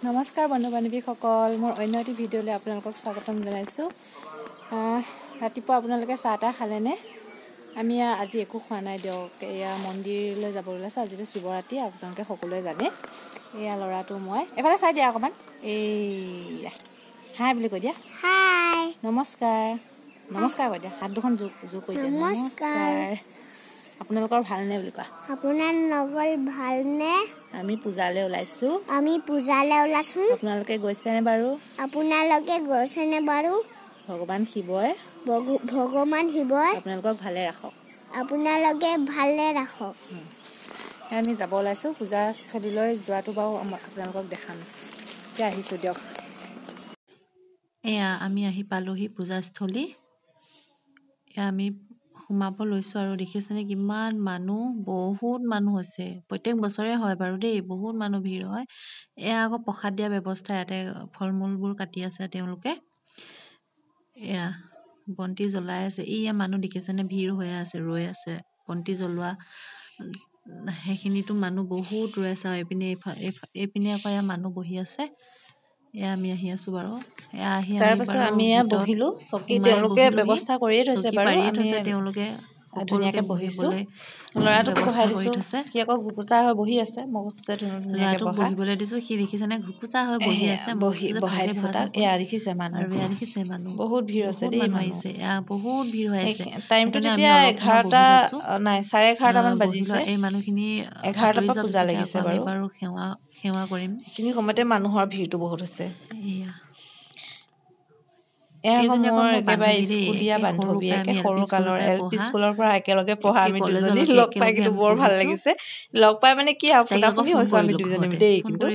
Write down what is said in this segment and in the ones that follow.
নমস্কাৰ বন্ধু বান্ধৱীসকল, মোৰ অন্য এটি ভিডিঅ'লৈ আপোনালোকক স্বাগতম জনাইছোঁ। ৰাতিপুৱা আপোনালোকে চাহ তাহ খালেনে? আমি আজি একো খোৱা নাই দিয়ক। এয়া মন্দিৰলৈ যাব ওলাইছোঁ। আজিতো শিৱৰাত্ৰি, আপোনালোকে সকলোৱে জানে। এয়া ল'ৰাটো মই এফালে চাই দিয়া অকণমান। এইয়া হাই বুলি কৈ দিয়া। হাই, নমস্কাৰ, নমস্কাৰ কৈ দিয়া। হাত দুখন জোৰ জোৰ কৰি দিয়া। নমস্কাৰ। আপোনালোকৰ ভালনে বুলি কোৱা। আপোনালোকৰ ভালনে? আমি পূজালৈ ওলাইছোঁ। আমি পূজালৈ ওলাইছোঁ। আপোনালোকে গৈছেনে বাৰু? আপোনালোকে গৈছেনে বাৰু? ভগৱান শিৱই, ভগৱান শিৱই আপোনালোকক ভালে ৰাখক। আপোনালোকে ভালে ৰাখক। আমি যাব ওলাইছোঁ পূজাস্থলীলৈ। যোৱাটো বাৰু আপোনালোকক দেখাম। এতিয়া আহিছোঁ দিয়ক। এয়া আমি আহি পালোহি পূজাস্থলী। এয়া আমি সোমাব লৈছোঁ আৰু দেখিছেনে কিমান মানুহ, বহুত মানুহ হৈছে। প্ৰত্যেক বছৰে হয় বাৰু দেই, বহুত মানুহ ভিৰ হয়। এয়া আকৌ প্ৰসাদ দিয়া ব্যৱস্থা, ইয়াতে ফল মূলবোৰ কাটি আছে তেওঁলোকে। এয়া বন্তি জ্বলাই আছে। এইয়া মানুহ দেখিছেনে ভিৰ হৈ আছে, ৰৈ আছে বন্তি জ্বলোৱা সেইখিনিতো মানুহ বহুত ৰৈ আছে। আৰু এইপিনে এইপিনে আকৌ এয়া মানুহ বহি আছে। এয়া আমি আহি আছোঁ বাৰু। এয়া আহি তাৰপাছত আমি এয়া বহিলোঁ চকী, তেওঁলোকে ব্যৱস্থা কৰিয়ে থৈছে বাৰু, পাৰিয়ে থৈছে তেওঁলোকে, ধুনীয়াকৈ বহিছোঁ। ল'ৰাটোক বহাই দিছোঁ, সি আকৌ ঘুকুচা হৈ বহি আছে। মই কৈছোঁ যে ধুনীয়াকৈ ল'ৰাটোক বহিবলৈ দিছোঁ, সি দেখিছেনে ঘুকুচা হৈ বহি আছে। বহি বহাই দিছোঁ তাক। এয়া দেখিছে মানুহ, আৰু এয়া দেখিছে মানুহ, বহুত ভিৰ হৈছে দেই, মানুহ আহিছে। এয়া বহুত ভিৰ হৈ আছে। টাইমটো তেতিয়া 11টা নাই 11:30মান বাজিছে। এই মানুহখিনি 11টাৰ পৰা পূজা লাগিছে বাৰু। বাৰু সেৱা কৰিম। সেইখিনি সময়তে মানুহৰ ভিৰটো বহুত হৈছে। এয়া এয়া মোৰ একেবাৰে স্কুলীয়া বান্ধৱী, একে সৰু কালৰ এল পি স্কুলৰ পৰা একেলগে পঢ়া আমি দুজনী লগ পাই কিন্তু বৰ ভাল লাগিছে। লগ পাই মানে কি আৰু ফুটাফুনি হৈছোঁ আমি দুজনী দেই। কিন্তু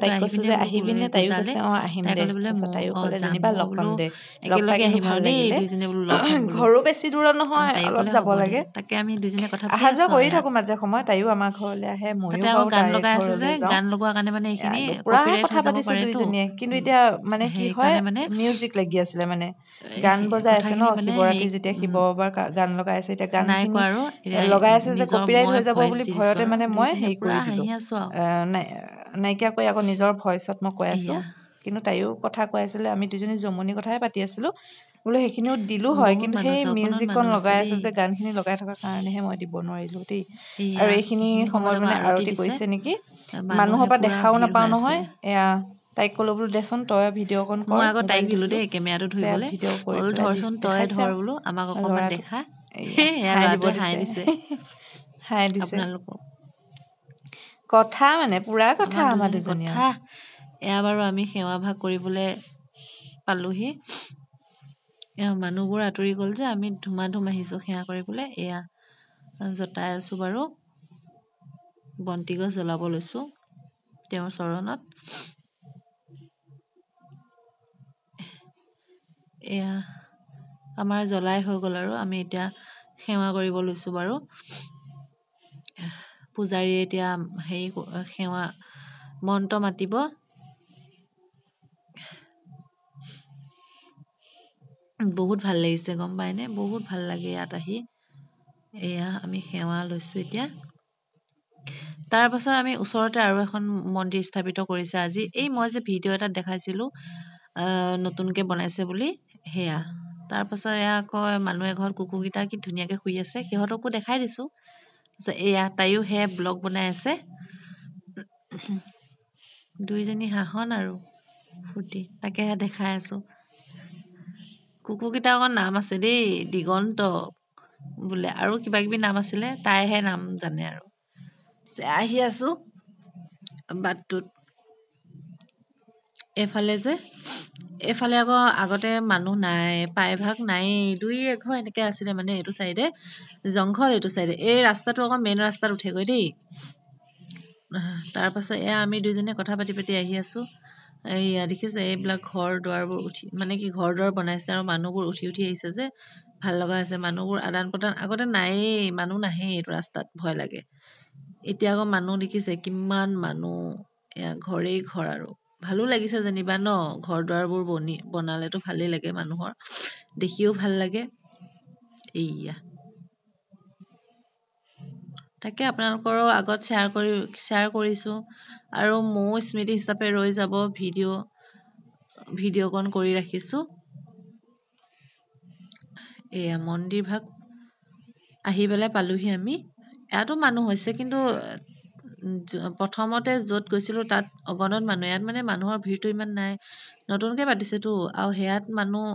তাইক কৈছোঁ যে আহিবিনে, তাইও কৈছে অঁ আহিম দে। তাইও ক'লে যেনিবা লগ পাম দে। লগ পাই কিন্তু ভাল লাগিলে। ঘৰো বেছি দূৰত নহয়, অলপ যাব লাগে। তাকে আমি দুজনে কথা অহা যোৱা কৰি থাকোঁ মাজে সময়ে। তাইও আমাৰ ঘৰলৈ আহে, ময়ো গান লগাই আছে যে, গান লগোৱাৰ কাৰণে মানে এইখিনি পুৰা কথা পাতিছোঁ দুইজনীয়ে। কিন্তু এতিয়া মানে কি হয়, মিউজিক লাগি আছিলে, মানে গান বজাই আছে ন শিৱৰাত্ৰি, যেতিয়া শিৱ বাবাৰ গান লগাই আছে, এতিয়া গান লগাই আছে যে কপিৰাইট হৈ যাব বুলি ভয়তে মানে মই হেৰি কৰি দিলোঁ, নাইকিয়া কৰি আকৌ নিজৰ ভইচত মই কৈ আছোঁ। কিন্তু তাইও কথা কৈ আছিলে, আমি দুজনী জমনি কথাই পাতি আছিলোঁ বোলো, সেইখিনিও দিলোঁ হয়, কিন্তু সেই মিউজিকখন লগাই আছে যে, গানখিনি লগাই থকাৰ কাৰণেহে মই দিব নোৱাৰিলোঁ দেই। আৰু এইখিনি সময়ত মানে আৰতি কৰিছে নেকি, মানুহৰ পৰা দেখাও নাপাওঁ নহয়। এয়া তাইক ক'লো বোলো দেচোন তই ভিডিঅ' অকণ কৰ। মই আকৌ তাইক দিলোঁ দেই কেমেৰাটো ধৰিবলৈ, বোলো ধৰচোন তই ধৰ বোলো, আমাক অকণমান দেখা। হাঁহি দিছে, হাঁহি দিছে আপোনালোকক। কথা মানে পুৰা কথা আমাৰ দুজনী কথা। এয়া বাৰু আমি সেৱা ভাগ কৰিবলৈ পালোহি। এয়া মানুহবোৰ আঁতৰি গ'ল যে, আমি ধুমা ধুম আহিছোঁ সেৱা কৰিবলৈ। এয়া জতাই আছোঁ বাৰু, বন্তি গছ জ্বলাব লৈছোঁ তেওঁৰ চৰণত। এয়া আমাৰ জ্বলাই হৈ গ'ল আৰু আমি এতিয়া সেৱা কৰিব লৈছোঁ বাৰু। পূজাৰীয়ে এতিয়া হেৰি সেৱা মন্ত্ৰ মাতিব। বহুত ভাল লাগিছে গম পায়নে, বহুত ভাল লাগে ইয়াত আহি। এয়া আমি সেৱা লৈছোঁ এতিয়া। তাৰপাছত আমি ওচৰতে আৰু এখন মন্দিৰ স্থাপিত কৰিছে আজি। এই মই যে ভিডিঅ' এটাত দেখাইছিলোঁ নতুনকৈ বনাইছে বুলি, সেয়া। তাৰপাছত এয়া আকৌ মানুহ এঘৰত কুকুৰকেইটা কি ধুনীয়াকৈ শুই আছে, সিহঁতকো দেখাই দিছোঁ। এয়া তাইও সেয়া ব্লগ বনাই আছে। দুইজনী হাঁহন আৰু ফূৰ্তি, তাকেহে দেখাই আছোঁ। কুকুৰকেইটা আকৌ নাম আছে দেই, দিগন্ত বোলে আৰু কিবা কিবি নাম আছিলে, তাইহে নাম জানে আৰু। আহি আছোঁ বাটটোত। এইফালে যে এইফালে আকৌ আগতে মানুহ নাই, প্ৰায়ভাগ নায়েই, দুই এঘৰ এনেকৈ আছিলে মানে। এইটো চাইডে জংঘল, এইটো চাইডে এই ৰাস্তাটো আকৌ মেইন ৰাস্তাত উঠেগৈ দেই। তাৰপাছত এয়া আমি দুইজনীয়ে কথা পাতি পাতি আহি আছোঁ। এইয়া দেখিছে এইবিলাক ঘৰ দুৱাৰবোৰ উঠি, মানে কি ঘৰ দুৱাৰ বনাইছে আৰু মানুহবোৰ উঠি উঠি আহিছে যে, ভাল লগা হৈছে। মানুহবোৰ আদান প্ৰদান আগতে নায়েই, মানুহ নাহেই এইটো ৰাস্তাত, ভয় লাগে। এতিয়া আকৌ মানুহ দেখিছে কিমান মানুহ, এয়া ঘৰেই ঘৰ আৰু ভালো লাগিছে যেনিবা ন। ঘৰ দুৱাৰবোৰ বনালেতো ভালেই লাগে, মানুহৰ দেখিও ভাল লাগে। এইয়া তাকে আপোনালোকৰো আগত শ্বেয়াৰ কৰিছোঁ আৰু ময়ো স্মৃতি হিচাপে ৰৈ যাব ভিডিঅ'কণ কৰি ৰাখিছোঁ। এয়া মন্দিৰ ভাগ আহি পেলাই পালোহি আমি। ইয়াতো মানুহ হৈছে, কিন্তু প্ৰথমতে য'ত গৈছিলোঁ তাত অগণন মানুহ, ইয়াত মানে মানুহৰ ভিৰটো ইমান নাই, নতুনকৈ পাতিছেতো। আৰু সেয়াত মানুহ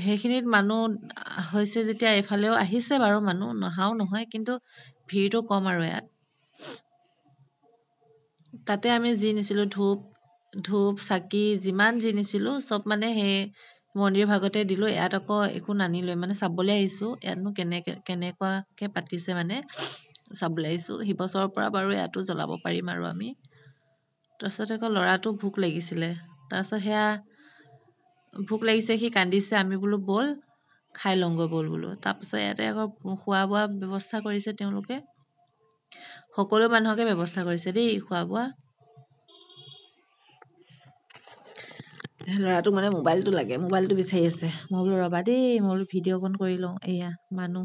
সেইখিনিত মানুহ হৈছে যেতিয়া এইফালেও আহিছে বাৰু মানুহ, নহাও নহয়, কিন্তু ভিৰটো কম আৰু ইয়াত। তাতে আমি যি নিছিলোঁ ধূপ চাকি যিমান যি নিছিলোঁ চব মানে সেই মন্দিৰ ভাগতে দিলোঁ। ইয়াত আকৌ একো নানিলোৱে, মানে চাবলৈ আহিছোঁ ইয়াতনো কেনেকুৱাকৈ পাতিছে, মানে চাবলৈ আহিছোঁ। শিৱচৰৰ পৰা বাৰু ইয়াতো জ্বলাব পাৰিম আৰু আমি। তাৰপিছত আকৌ ল'ৰাটো ভোক লাগিছিলে, তাৰপিছত সেয়া ভোক লাগিছে, সি কান্দিছে, আমি বোলো ব'ল খাই লওঁগৈ ব'ল বোলো। তাৰপিছত ইয়াতে আকৌ খোৱা বোৱা ব্যৱস্থা কৰিছে তেওঁলোকে, সকলো মানুহকে ব্যৱস্থা কৰিছে দেই খোৱা বোৱা। ল'ৰাটোক মানে মোবাইলটো লাগে, মোবাইলটো বিচাৰি আছে। মই বোলো ৰ'বা দেই, মই বোলো ভিডিঅ' অকণ কৰি লওঁ। এয়া মানুহ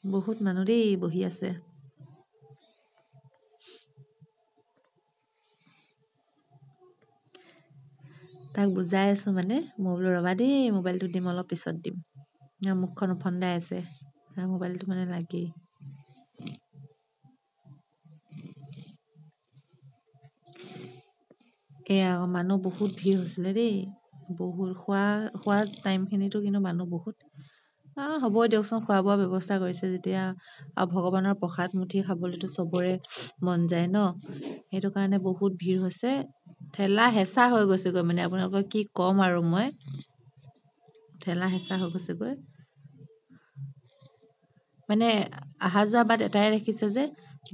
বহুত মানুহ দেই বহি আছে। তাক বুজাই আছোঁ মানে, মই বোলো ৰ'বা দেই মোবাইলটো দিম, অলপ পিছত দিম। মুখখন ওফন্দাই আছে, মোবাইলটো মানে লাগেই। এয়া মানুহ বহুত ভিৰ হৈছিলে দেই, বহুত খোৱা টাইমখিনিতো কিন্তু মানুহ বহুত হ'বই দিয়কচোন, খোৱা বোৱা ব্যৱস্থা কৰিছে যেতিয়া, আৰু ভগৱানৰ প্ৰসাদ মুঠি খাবলৈতো চবৰে মন যায় ন, সেইটো কাৰণে বহুত ভিৰ হৈছে, ঠেলা হেঁচা হৈ গৈছেগৈ। মানে আপোনালোকক কি ক'ম আৰু মই, ঠেলা হেঁচা হৈ গৈছেগৈ। মানে অহা যোৱা বাট এটাই ৰাখিছে যে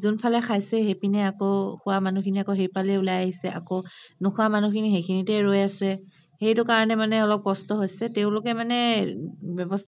যোনফালে খাইছে সেইপিনে আকৌ খোৱা মানুহখিনি আকৌ সেইফালে ওলাই আহিছে, আকৌ নোখোৱা মানুহখিনি সেইখিনিতে ৰৈ আছে। সেইটো কাৰণে মানে অলপ কষ্ট হৈছে। তেওঁলোকে মানে ব্যৱস্থা